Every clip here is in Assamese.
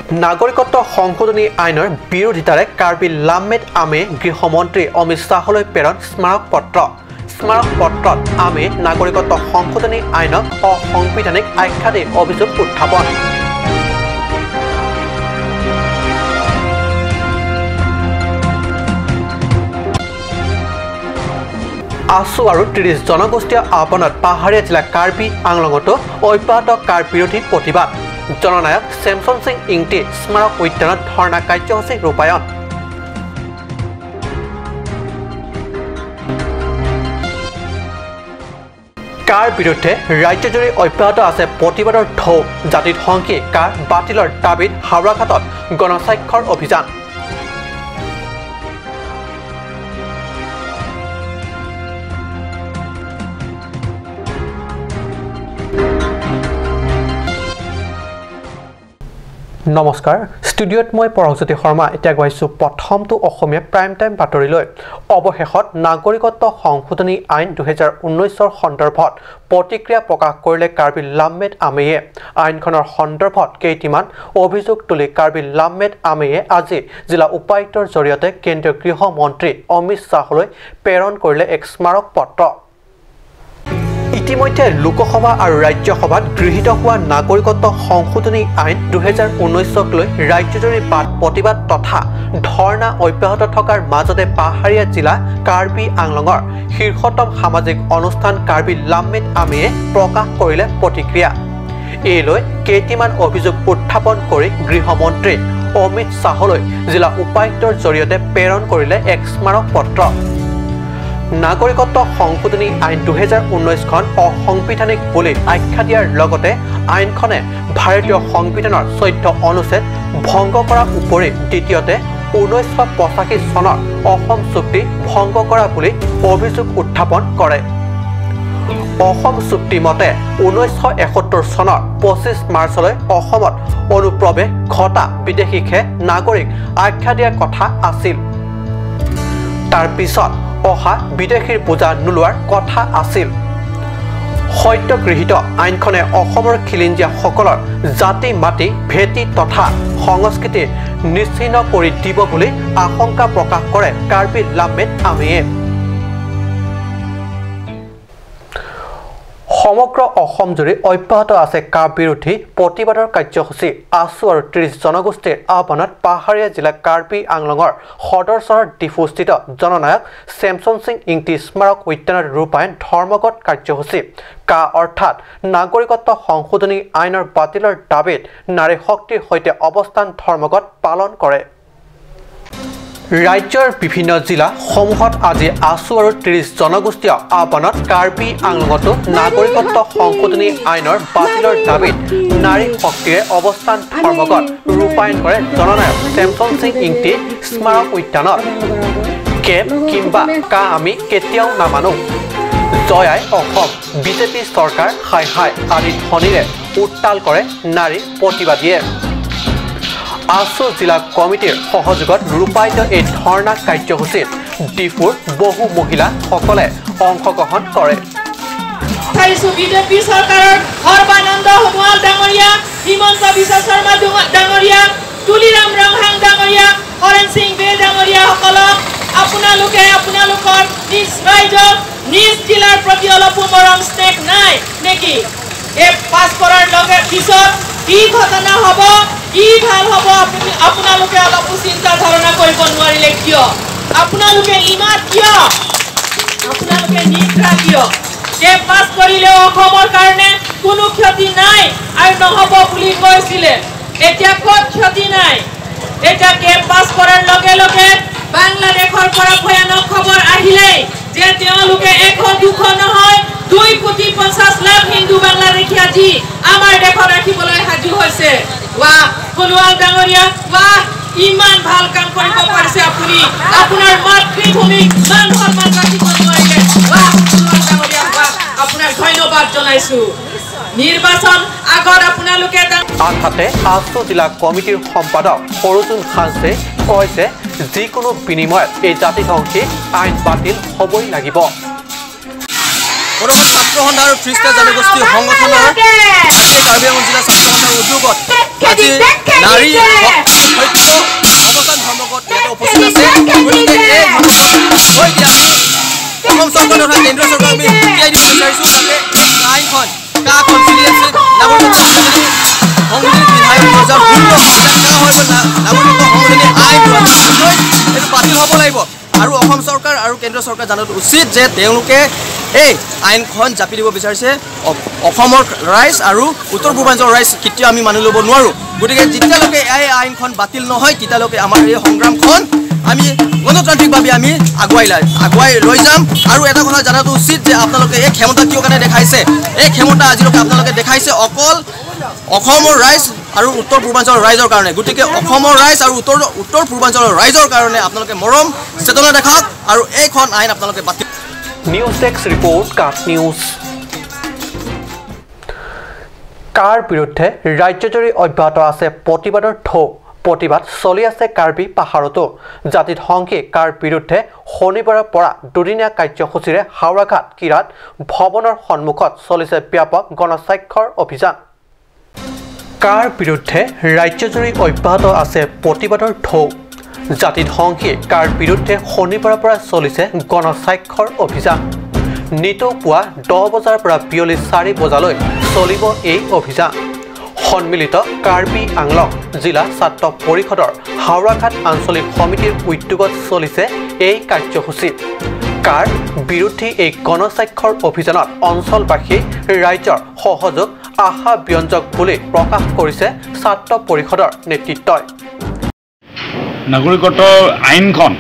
নাগৰিকত্ব সংশোধনী আইনৰ বিৰোধিতাৰে কাৰ্বি লামমেট আমে গৃহমন্ত্ৰী অমিত শ্বাহলৈ প্ৰেৰণ স্মাৰক পত্ৰ। স্মাৰক পত্ৰত আমে নাগৰিকত্ব সংশোধনী আইনক অসাংবিধানিক আখ্যা দি অভিযোগ উত্থাপন। আছু আৰু 30 জনগোষ্ঠীয় আহ্বানত পাহাৰীয়া জিলা কাৰ্বি আংলঙতো অব্যাহত কাৰ বিৰোধী প্ৰতিবাদ। জননায়ক চেমচন সিং ইংটি স্মাৰক উদ্যানত ধৰ্ণা কাৰ্যসূচী ৰূপায়ণ। কাৰ বিৰুদ্ধে ৰাজ্যজুৰি অব্যাহত আছে প্ৰতিবাদৰ ঢৌ। জাতিধ্বংসী কাৰ বাতিলৰ দাবীত হাওৰাঘাটত গণস্বাক্ষৰ অভিযান। নমস্কাৰ, ষ্টুডিঅ'ত মই পৰশজ্যোতি শৰ্মা। এতিয়া গৈছোঁ প্ৰথমটো অসমীয়া প্ৰাইম টাইম বাতৰিলৈ। অৱশেষত নাগৰিকত্ব সংশোধনী আইন 2019ৰ সন্দৰ্ভত প্ৰতিক্ৰিয়া প্ৰকাশ কৰিলে কাৰ্বি লামমেট আমেয়ে। আইনখনৰ সন্দৰ্ভত কেইটিমান অভিযোগ তুলি কাৰ্বি লামমেট আমেয়ে আজি জিলা উপায়ুক্তৰ জৰিয়তে কেন্দ্ৰীয় গৃহমন্ত্ৰী অমিত শ্বাহলৈ প্ৰেৰণ কৰিলে এক স্মাৰক পত্ৰ। ইতিমধ্যে লোকসভা আৰু ৰাজ্যসভাত গৃহীত হোৱা নাগৰিকত্ব সংশোধনী আইন 2019ক লৈ ৰাজ্যজুৰি বাদ প্ৰতিবাদ তথা ধৰ্ণা অব্যাহত থকাৰ মাজতে পাহাৰীয়া জিলা কাৰ্বি আংলঙৰ শীৰ্ষতম সামাজিক অনুষ্ঠান কাৰ্বি লামমেট আমেয়ে প্ৰকাশ কৰিলে প্ৰতিক্ৰিয়া। এই লৈ কেইটিমান অভিযোগ উত্থাপন কৰি গৃহমন্ত্ৰী অমিত শ্বাহলৈ জিলা উপায়ুক্তৰ জৰিয়তে প্ৰেৰণ কৰিলে এক স্মাৰক পত্ৰ। নাগৰিকত্ব সংশোধনী আইন 2019খন অসাংবিধানিক বুলি আখ্যা দিয়াৰ লগতে আইনখনে ভাৰতীয় সংবিধানৰ 14 অনুচ্ছেদ ভংগ কৰাৰ উপৰি দ্বিতীয়তে 1985 চনৰ অসম চুক্তি ভংগ কৰা বুলি অভিযোগ উত্থাপন কৰে। অসম চুক্তি মতে 1971 চনৰ 25 মাৰ্চলৈ অসমত অনুপ্ৰৱেশ ঘটা বিদেশীকহে নাগৰিক আখ্যা দিয়াৰ কথা আছিল। তাৰ পিছত অহা বিদেশীৰ বোজা নোলোৱাৰ কথা আছিল। সদ্যগৃহীত আইনখনে অসমৰ খিলঞ্জীয়াসকলৰ জাতি মাটি ভেটি তথা সংস্কৃতি নিশ্চিহ্ন কৰি দিব বুলি আশংকা প্ৰকাশ কৰে কাৰ্বি লামমেট আমেয়ে। সমগ্ৰ অসমজুৰি অব্যাহত আছে কা বিৰোধী প্ৰতিবাদৰ কাৰ্যসূচী। আছু আৰু 30 জনগোষ্ঠীৰ আহ্বানত পাহাৰীয়া জিলা কাৰ্বি আংলঙৰ সদৰ চহৰ ডিফুস্থিত জননায়ক চেমচন সিং ইংটি স্মাৰক উদ্যানত ৰূপায়ণ ধৰ্মঘট কাৰ্যসূচী। কা অৰ্থাৎ নাগৰিকত্ব সংশোধনী আইনৰ বাতিলৰ দাবীত নাৰী শক্তিৰ সৈতে অৱস্থান ধৰ্মঘট পালন কৰে। ৰাজ্যৰ বিভিন্ন জিলাসমূহত আজি আছু আৰু 30 জনগোষ্ঠীয় আহ্বানত কাৰ্বি আংলঙতো নাগৰিকত্ব সংশোধনী আইনৰ বাতিলৰ দাবীত নাৰী শক্তিৰে অৱস্থান ধৰ্মঘট ৰূপায়ণ কৰে জননায়ক চেমচন সিং ইংটি স্মাৰক উদ্যানত। কেব কিম্বা কা আমি কেতিয়াও নামানো, জয় আই অসম, বিজেপি চৰকাৰ হাই হাই আদি ধ্বনিৰে উত্তাল কৰে নাৰী প্ৰতিবাদীয়ে। আছু জিলা কমিটিৰ সহযোগত ৰূপায়িত এই ধৰ্ণা কাৰ্যসূচীত ডিফুৰ বহু মহিলাসকলে অংশগ্ৰহণ কৰে। বিজেপি চৰকাৰৰ সৰ্বানন্দ সোণোৱাল ডাঙৰীয়া, হিমন্ত বিশ্ব শৰ্মা ডাঙৰীয়া, তুলিৰাম ৰংহাং ডাঙৰীয়া, হৰেণ সিং বে ডাঙৰীয়াসকলক আপোনালোকে আপোনালোকৰ নিজ ৰাইজক নিজ জিলাৰ প্ৰতি অলপো মৰম স্নেহ নাই নেকি? এই পাছ কৰাৰ লগে পিছত কি ঘটনা হ'ব, কি ভাল হ'ব আপোনালোকে অলপো চিন্তা ধাৰণা কৰিব নোৱাৰিলে কিয়? আপোনালোকে ইমান কিয়, আপোনালোকে নিদ্ৰা কিয়? কেব পাছ কৰিলেও অসমৰ কাৰণে কোনো ক্ষতি নাই আৰু নহ'ব বুলি কৈছিলে, এতিয়া ক'ত ক্ষতি নাই? এতিয়া কেব পাছ কৰাৰ লগে লগে বাংলাদেশৰ পৰা ভয়ানক খবৰ আহিলেই যে তেওঁলোকে 100 200 নহয় 2 কোটি 50 লাখ হিন্দু বাংলাদেশী আজি আমাৰ দেশত ৰাখিবলৈ সাজু হৈছে। ৱাহ সোণোৱাল ডাঙৰীয়া, ৱাহ, ইমান ভাল কাম কৰিব পাৰিছে আপুনি। আপোনাৰ মাতৃভূমিক মান সন্মান ৰাখিব নোৱাৰিলে। ৱাহ সোণোৱাল ডাঙৰীয়া, ৱাহ, আপোনাক ধন্যবাদ জনাইছো। নিৰ্বাচন আগত আপোনালোকে। আনহাতে আছু জিলা কমিটিৰ সম্পাদক সৰুজুন খানছে কয় যে যিকোনো বিনিময়ত এই জাতিধ্বংসী আইন বাতিল হ'বই লাগিব। বৰ্তমান ছাত্ৰ সন্থা আৰু 30টা জনগোষ্ঠী সংগঠনৰ কাৰ্বি আংলং জিলা ছাত্ৰ সন্থাৰ উদ্যোগত আজি নাৰী সত্য অৱস্থান ধৰ্মঘট ইয়াতে উপস্থিত আছে। গতিকে এই ধৰ্মঘট হৈ আমি অসম চৰকাৰ তথা কেন্দ্ৰীয় চৰকাৰক আমি সকীয়াই দিব বিচাৰিছোঁ যাতে এই আইনখন কাখন চিলিএফচি নাগৰিকত্ব সংশোধনী বিধায়ক 2016 নাগৰিকত্ব সংশোধনী আইন 2019 এইটো বাতিল হ'ব লাগিব। আৰু অসম চৰকাৰ আৰু কেন্দ্ৰীয় চৰকাৰ জনাটো উচিত যে তেওঁলোকে এই আইনখন জাপি দিব বিচাৰিছে অসমৰ ৰাইজ আৰু উত্তৰ পূৰ্বাঞ্চলৰ ৰাইজ কেতিয়াও আমি মানি ল'ব নোৱাৰোঁ। গতিকে যেতিয়ালৈকে এই আইনখন বাতিল নহয় তেতিয়ালৈকে আমাৰ এই সংগ্ৰামখন আমি গণতান্ত্ৰিকভাৱে আমি আগুৱাই লৈ যাম। আৰু এটা কথা জনাটো উচিত যে আপোনালোকে এই ক্ষমতা কিয় কাৰণে দেখাইছে, এই ক্ষমতা আজিলৈকে আপোনালোকে দেখাইছে অকল অসমৰ ৰাইজ আৰু উত্তৰ পূৰ্বাঞ্চলৰ ৰাইজৰ কাৰণে। গতিকে অসমৰ ৰাইজ আৰু উত্তৰ পূৰ্বাঞ্চলৰ ৰাইজৰ কাৰণে আপোনালোকে মৰম চেতনা দেখাওক আৰু এইখন আইন আপোনালোকে বাতিল। নিউজ ডেস্ক ৰিপৰ্ট, কাট নিউজ। কাৰ বিৰুদ্ধে ৰাজ্যজুৰি অব্যাহত আছে প্ৰতিবাদৰ ঢৌ। প্ৰতিবাদ চলি আছে কাৰ্বি পাহাৰতো। জাতিধ্বংসী কাৰ বিৰুদ্ধে শনিবাৰৰ পৰা দুদিনীয়া কাৰ্যসূচীৰে হাওৰাঘাট কিৰাট ভৱনৰ সন্মুখত চলিছে ব্যাপক গণস্বাক্ষৰ অভিযান। কাৰ বিৰুদ্ধে ৰাজ্যজুৰি অব্যাহত আছে প্ৰতিবাদৰ ঢৌ। জাতিধ্বংসী কাৰ বিৰুদ্ধে শনিবাৰৰ পৰা চলিছে গণস্বাক্ষৰ অভিযান। নিতৌ পুৱা 10 বজাৰ পৰা বিয়লি 4 বজালৈ চলিব এই অভিযান। সন্মিলিত কাৰ্বি আংলং জিলা ছাত্ৰ পৰিষদৰ হাওৰাঘাট আঞ্চলিক সমিতিৰ উদ্যোগত চলিছে এই কাৰ্যসূচী। কাৰ বিৰোধী এই গণস্বাক্ষৰ অভিযানত অঞ্চলবাসী ৰাইজৰ সহযোগ আশা ব্যঞ্জক বুলি প্ৰকাশ কৰিছে ছাত্ৰ পৰিষদৰ নেতৃত্বই। নাগৰিকত্ব আইনখন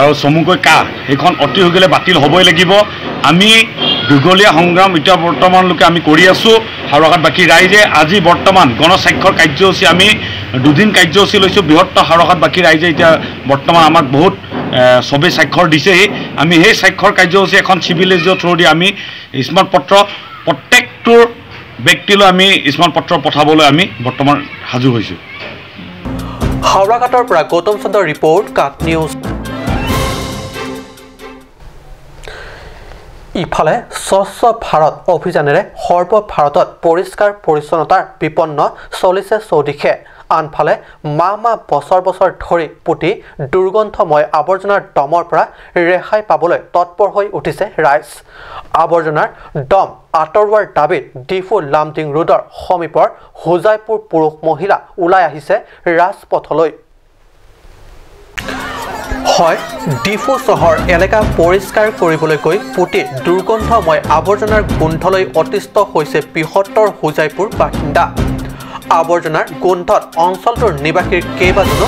আৰু চমুকৈ কা সেইখন অতি সোনকালে বাতিল হ'বই লাগিব। আমি দীঘলীয়া সংগ্ৰাম এতিয়া বৰ্তমানলৈকে আমি কৰি আছোঁ। হাওৰাঘাটবাসী ৰাইজে আজি বৰ্তমান গণস্বাক্ষৰ কাৰ্যসূচী আমি দুদিন কাৰ্যসূচী লৈছোঁ। বৃহত্তৰ হাওৰাঘাটবাসী ৰাইজে এতিয়া বৰ্তমান আমাক বহুত চবেই স্বাক্ষৰ দিছেহি। আমি সেই স্বাক্ষৰ কাৰ্যসূচী এখন চিভিল এজিঅ' থ্ৰু দি আমি স্মাৰ্ট পত্ৰ প্ৰত্যেকটোৰ ব্যক্তিলৈ আমি স্মাৰ্ট পত্ৰ পঠাবলৈ আমি বৰ্তমান সাজু হৈছোঁ। হাওৰাঘাটৰ পৰা গৌতম চন্দ্ৰৰ ৰিপৰ্ট, কাট নিউজ। ইফালে স্বচ্ছ ভাৰত অভিযানেৰে সৰ্বভাৰতত পৰিষ্কাৰ পৰিচ্ছন্নতাৰ বিপন্ন চলিছে চৌদিশে। আনফালে মাহ মাহ বছৰ বছৰ ধৰি পুতি দুৰ্গন্ধময় আৱৰ্জনাৰ দমৰ পৰা ৰেহাই পাবলৈ তৎপৰ হৈ উঠিছে ৰাইজ। আৱৰ্জনাৰ দম আঁতৰোৱাৰ দাবীত ডিফু লামডিং ৰোডৰ সমীপৰ হোজাইপুৰ পুৰুষ মহিলা ওলাই আহিছে ৰাজপথলৈ। হয়, ডিফু চহৰ এলেকা পৰিষ্কাৰ কৰিবলৈ গৈ পুতি দুৰ্গন্ধময় আৱৰ্জনাৰ গোন্ধলৈ অতিষ্ঠ হৈছে বৃহত্তৰ হোজাইপুৰ বাসিন্দা। আৱৰ্জনাৰ গোন্ধত অঞ্চলটোৰ নিবাসীৰ কেইবাজনো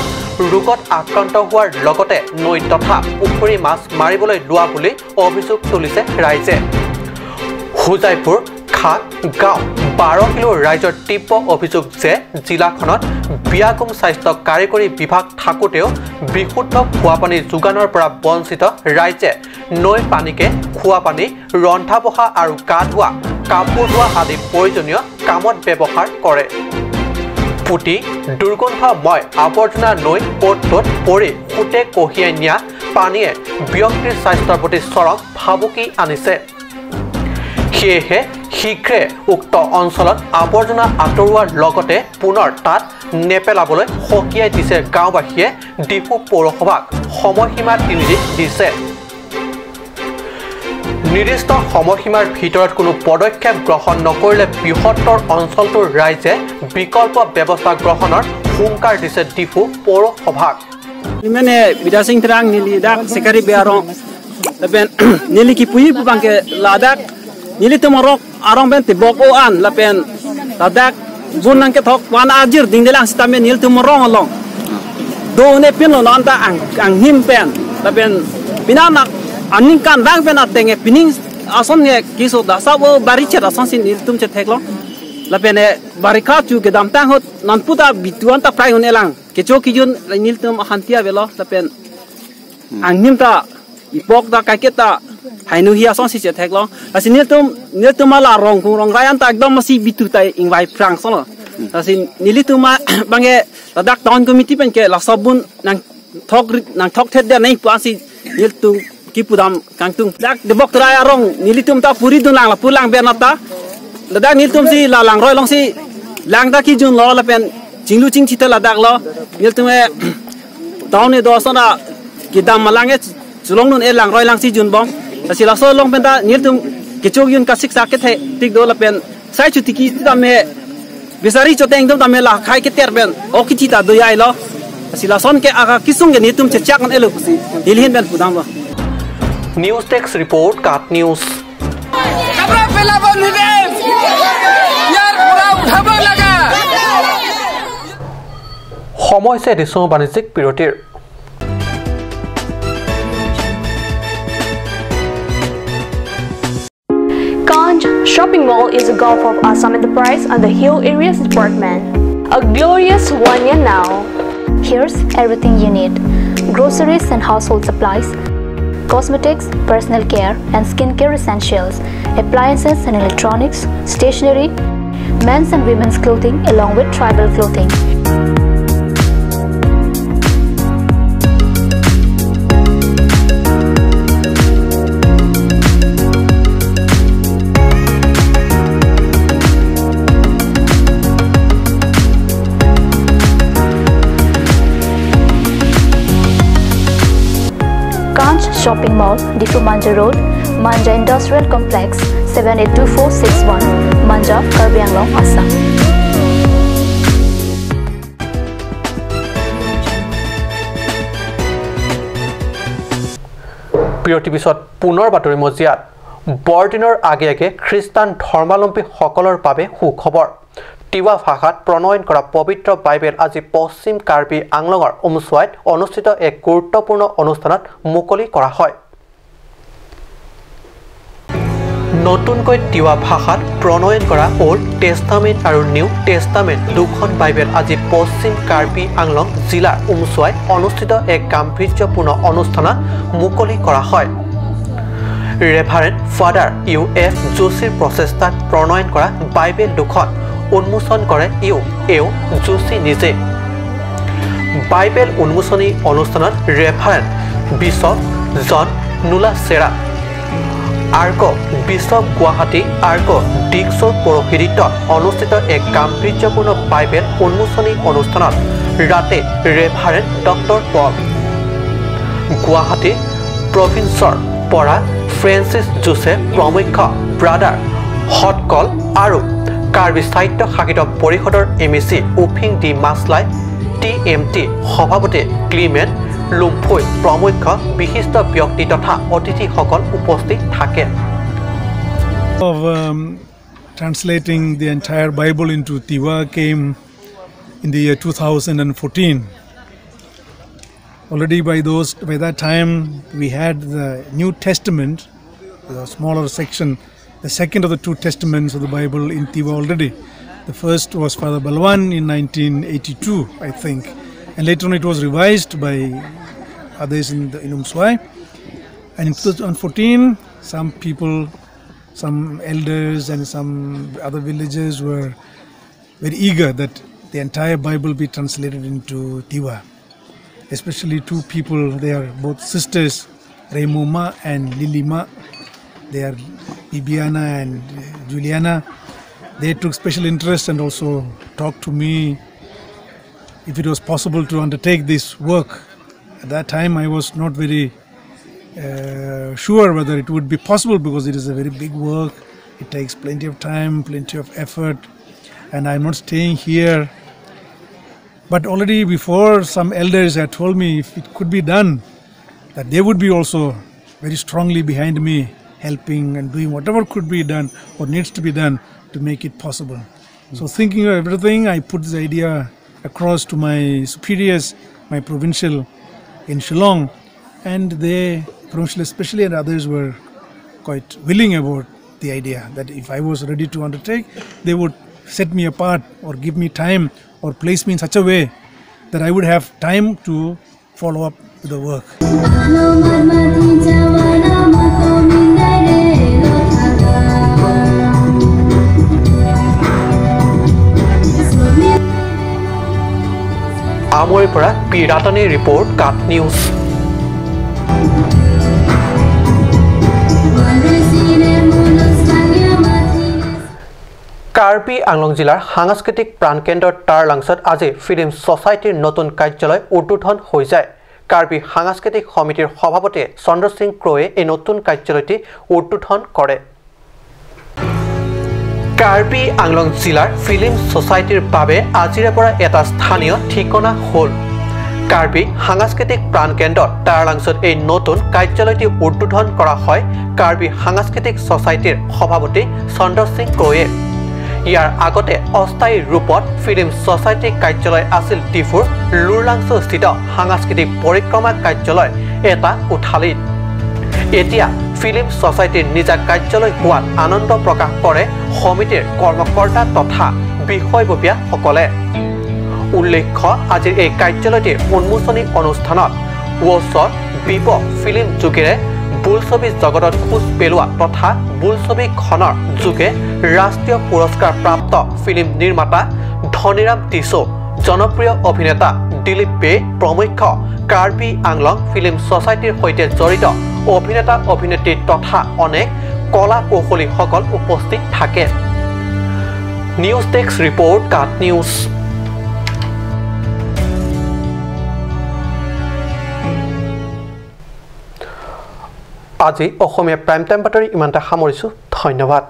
ৰোগত আক্ৰান্ত হোৱাৰ লগতে নৈ তথা পুখুৰী মাছ মাৰিবলৈ লোৱা বুলি অভিযোগ তুলিছে ৰাইজে। হোজাইপুৰ খাট গাঁও 12 কিলো ৰাইজৰ তীব্ৰ অভিযোগ যে জিলাখনত বিয়াগোম স্বাস্থ্য কাৰিকৰী বিভাগ থাকোঁতেও বিশুদ্ধ খোৱাপানী যোগানৰ পৰা বঞ্চিত ৰাইজে নৈৰ পানীকে খোৱাপানী, ৰন্ধা বঢ়া আৰু গা ধোৱা, কাপোৰ ধোৱা আদি প্ৰয়োজনীয় কামত ব্যৱহাৰ কৰে। পুতি দুৰ্গন্ধময় আৱৰ্জনা নৈ অ'ত পৰি সোঁতে কঢ়িয়াই নিয়া পানীয়ে ব্যক্তিৰ স্বাস্থ্যৰ প্ৰতি চৰম ভাবুকি আনিছে। সেয়েহে শীঘ্ৰে উক্ত অঞ্চলত আৱৰ্জনা আঁতৰোৱাৰ লগতে পুনৰ তাত নেপেলাবলৈ সকীয়াই দিছে গাঁওবাসীয়ে। ডিফু পৌৰসভাক সময়সীমা 3 দিন দিছে। নিৰ্দিষ্ট সময়সীমাৰ ভিতৰত কোনো পদক্ষেপ গ্ৰহণ নকৰিলে বৃহত্তৰ অঞ্চলটোৰ ৰাইজে বিকল্প ব্যৱস্থা গ্ৰহণৰ হুংকাৰ দিছে Diphu পৌৰসভাক। Nili tumorok arong ben tibok oan lapen ladak bun nang ketok wan ajir ding delang sitamen nil tumorong along do ne pin lo anta ang ang him pen lapen pinanak aning kan dang pen atenge pining ason ne kiso da sa bo bari chet ason sin nil tum chet theklo lapen e barika chu ke dam tang hot nan puta bituan ta prai hon elang ke cho ki jun nil tum hantia belo lapen ang him ta ipok da kaketa hainu hi ason si chet theklo asin nil tum la rong kung rong rayan ta ekdom masi bitu tai ingwai prang so asin nili tuma bange ladak town committee pen ke la sabun nang thok thet de nei pa si nil tum ki pudam kangtung dak de bok trai arong nili tum ta puri dun lang la pulang ben ta ladak nil tum si la lang roi long si lang ta ki jun lo la pen jinglu jing thi la dak lo nil tum e taw ne do sona ki dam malang e chulong nun e lang roi lang si jun bong si la so long pen ta nil tum ke chok yun ka sik sa ke the tik do la pen sai chu tiki ta me besari choteng dom ta me la khai ke ter ben o ki chi ta do yai lo si la son ke aga kisung ke ni tum che chak an elo kusi hilhin ben pudam lo news desk report cut news. সময় হৈছে দিছো বাণিজ্যিক বিৰতিৰ। Kanj Shopping Mall is a golf of Assam Enterprise and the Hill Areas Department. A glorious 1 year now. Here's everything you need. Groceries and household supplies, cosmetics, personal care and skincare essentials, appliances and electronics, stationery, men's and women's clothing along with tribal clothing. Shopping Mall, Difu Manja Road, Manja Industrial Complex, 782461, Manja, Karbi Anglong, Assam. বিৰতিৰ পিছত পুনৰ বাতৰি মজিয়াত বৰদিনৰ আগে আগে খ্ৰীষ্টান ধৰ্মাৱলম্বীসকলৰ বাবে সুখবৰ। তিৱা ভাষাত প্ৰণয়ন কৰা পবিত্ৰ বাইবেল আজি পশ্চিম কাৰ্বি আংলঙৰ উমচুৱাইত অনুষ্ঠিত এক গুৰুত্বপূৰ্ণ অনুষ্ঠানত মুকলি কৰা হয়। নতুনকৈ তিৱা ভাষাত প্ৰণয়ন কৰা অল্ড টেষ্টামেণ্ট আৰু নিউ টেষ্টামেণ্ট দুখন বাইবেল আজি পশ্চিম কাৰ্বি আংলং জিলাৰ উমচুৱাইত অনুষ্ঠিত এক গাম্ভীৰ্যপূৰ্ণ অনুষ্ঠানত মুকলি কৰা হয়। ৰেভাৰেণ্ড ফাদাৰ ইউ এফ যোশীৰ প্ৰচেষ্টাত প্ৰণয়ন কৰা বাইবেল দুখন উন্মোচন কৰে ইউ এও যোশী নিজে। বাইবেল উন্মোচনী অনুষ্ঠানত reverend bishop John Nula Sera, arch bishop Guwahati arch ডিক্সৰ পৌৰোহিত্যত অনুষ্ঠিত এক গাম্ভীৰ্যপূৰ্ণ বাইবেল উন্মোচনী অনুষ্ঠানত ৰাতে ৰেভাৰেণ্ড ডক্টৰ পল, গুৱাহাটী প্ৰভিন্সৰ পৰা ফ্ৰেন্সিছ জোচেফ প্ৰমুখ্য ব্ৰাদাৰ হটকল আৰু কাৰ্বি সাহিত্য শাসিত পৰিষদৰ M E C Uphing D Maslai, T M T সভাপতি ক্লিমেণ্ট লুম্ফৈ প্ৰমুখ্য বিশিষ্ট ব্যক্তি তথা অতিথিসকল উপস্থিত থাকে। Of translating the entire Bible into Tiwa came in the year 2014. Already by that time we had the New Testament, the smaller section, the second of the two testaments of the Bible in Tiwa already. The first was Father Balwan in 1982, I think, and later on it was revised by others in Umswai. And in 2014, some people, some elders and some other villagers were very eager that the entire Bible be translated into Tiwa. Especially two people, they are both sisters, Raimoma and Lilima. They are Bibiana and Juliana. They took special interest and also talked to me if it was possible to undertake this work. At that time I was not very sure whether it would be possible, because it is a very big work. It takes plenty of time, plenty of effort, and I'm not staying here. But already before, some elders had told me if it could be done, that they would be also very strongly behind me, helping and doing whatever could be done or needs to be done to make it possible. So thinking of everything, I put this idea across to my superiors, my provincial in Shillong, and they, provincial especially, and others were quite willing about the idea that if I was ready to undertake, they would set me apart or give me time or place me in such a way that I would have time to follow up with the work. আমৰিৰ পৰা পিৰাটনী ৰিপৰ্ট, কাট নিউজ। কাৰ্বি আংলং জিলাৰ সাংস্কৃতিক প্ৰাণকেন্দ্ৰ টাৰলাংছত আজি ফিল্ম ছ'চাইটিৰ নতুন কাৰ্যালয় উদ্বোধন হৈ যায়। কাৰ্বি সাংস্কৃতিক সমিতিৰ সভাপতি চন্দ্ৰ সিং ক্ৰয়ে এই নতুন কাৰ্যালয়টি উদ্বোধন কৰে। কাৰ্বি আংলং জিলাৰ ফিল্ম ছ'চাইটিৰ বাবে আজিৰে পৰা এটা স্থানীয় ঠিকনা হ'ল। কাৰ্বি সাংস্কৃতিক প্ৰাণকেন্দ্ৰ টাৰলাংছত এই নতুন কাৰ্যালয়টি উদ্বোধন কৰা হয় কাৰ্বি সাংস্কৃতিক ছ'চাইটিৰ সভাপতি চন্দ্ৰ সিং ক্ৰয়ে। ইয়াৰ আগতে অস্থায়ী ৰূপত ফিল্ম ছ'চাইটি কাৰ্যালয় আছিল ডিফুৰ লুৰলাংছস্থিত সাংস্কৃতিক পৰিক্ৰমা কাৰ্যালয় এটা কোঠালিত। এতিয়া ফিল্ম ছ'চাইটিৰ নিজা কাৰ্যালয় হোৱাত আনন্দ প্ৰকাশ কৰে সমিতিৰ কৰ্মকৰ্তা তথা বিষয়ববীয়াসকলে। উল্লেখ্য, আজিৰ এই কাৰ্যালয়টিৰ উন্মোচনী অনুষ্ঠানত ৱচৰ বিপ ফিল্ম যোগেৰে বোলছবি জগতত খোজ পেলোৱা তথা বোলছবিখনৰ যোগে ৰাষ্ট্ৰীয় পুৰস্কাৰ প্ৰাপ্ত ফিল্ম নিৰ্মাতা ধনীৰাম টিছো, জনপ্ৰিয় অভিনেতা দিলীপ বে প্ৰমুখ্য কাৰ্বি আংলং ফিল্ম ছ'চাইটিৰ সৈতে জড়িত অভিনেতা অভিনেত্ৰী তথা অনেক কলা কৌশলীসকল উপস্থিত থাকে। নিউজ ডেস্ক ৰিপৰ্ট, কাট নিউজ। আজি অসমীয়া প্ৰাইম টাইম বাতৰি ইমানতে সামৰিছোঁ। ধন্যবাদ।